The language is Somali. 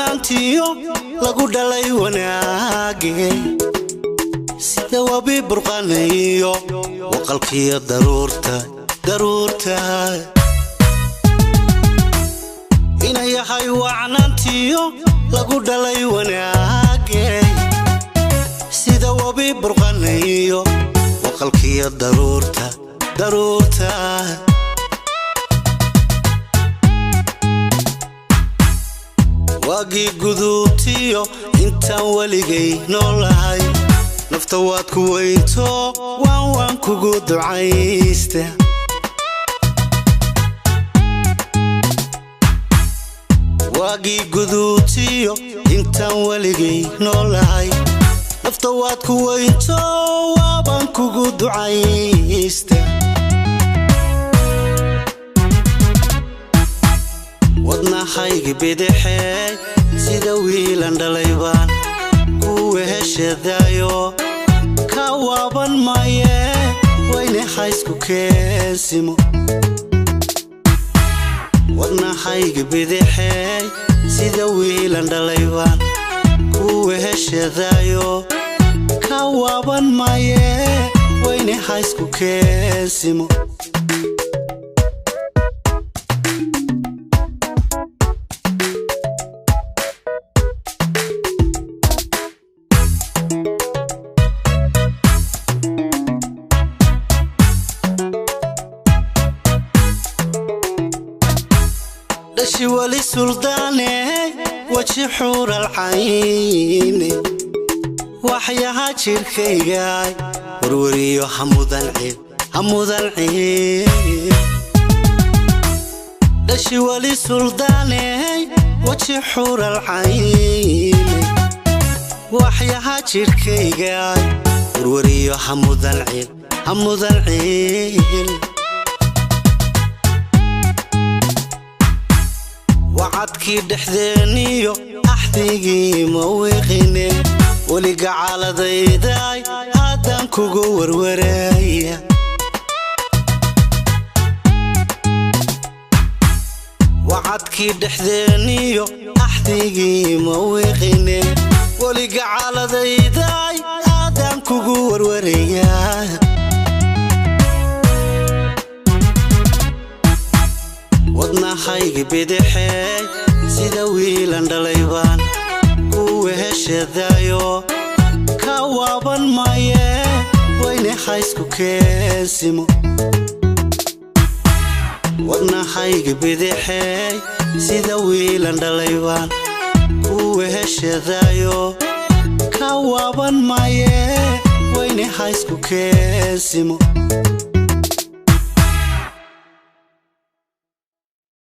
Wacnaantiyo lagu dhalay wanaage, sida wabi burqanayo waqalkiyo daruurta daruurta. Ina yahay wacnaantiyo lagu dhalay wanaage, sida wabi burqanayo waqalkiyo daruurta daruurta. Waagii guduutiyo intaan weligay noolahay, nafta waad ku weynto, waan kugu ducaysta. Waagii guduutiyo intaan weligay noolahay, nafta waad ku weynto, waabaan kugu ducaysta. Wadnahaygi bidixee, sida wiilan dhalay baan ku weheshadaayo, ka waaban maye, wayne haysku keensimo. Wadnahaygi bidixee, sida wiilan dhalay baan ku weheshadaayo, ka waaban maye, wayne haysku keensimo. Dhashi wali suldaane, weji xuural cayne, waxyaha jirkaygaay warwariyo hamudan ciil, hamudan ciil. Dhashi wali suldaane, weji xuural cayne, waxyaha jirkaygaay warwariyo hamudan ciil, hamudan ciil. Wacadkii dhexdeeniyo axdigii ma wiiqine, weliga caaladaydaay haddaan kugu warwaraya. Wacadkii dhexdeeniyo axdigii ma wiiqine, weliga caaladaydaay haddaan kugu warwaraya. Wadnahaygi bidixee, sida wiilan dhalay baan ku weheshadaayo, ka waaban maye, wayne haysku keensimo. Wadnahaygi bidixee, sida wiilan dhalay baan ku weheshadaayo, ka waaban maye, wayne haysku keensimo.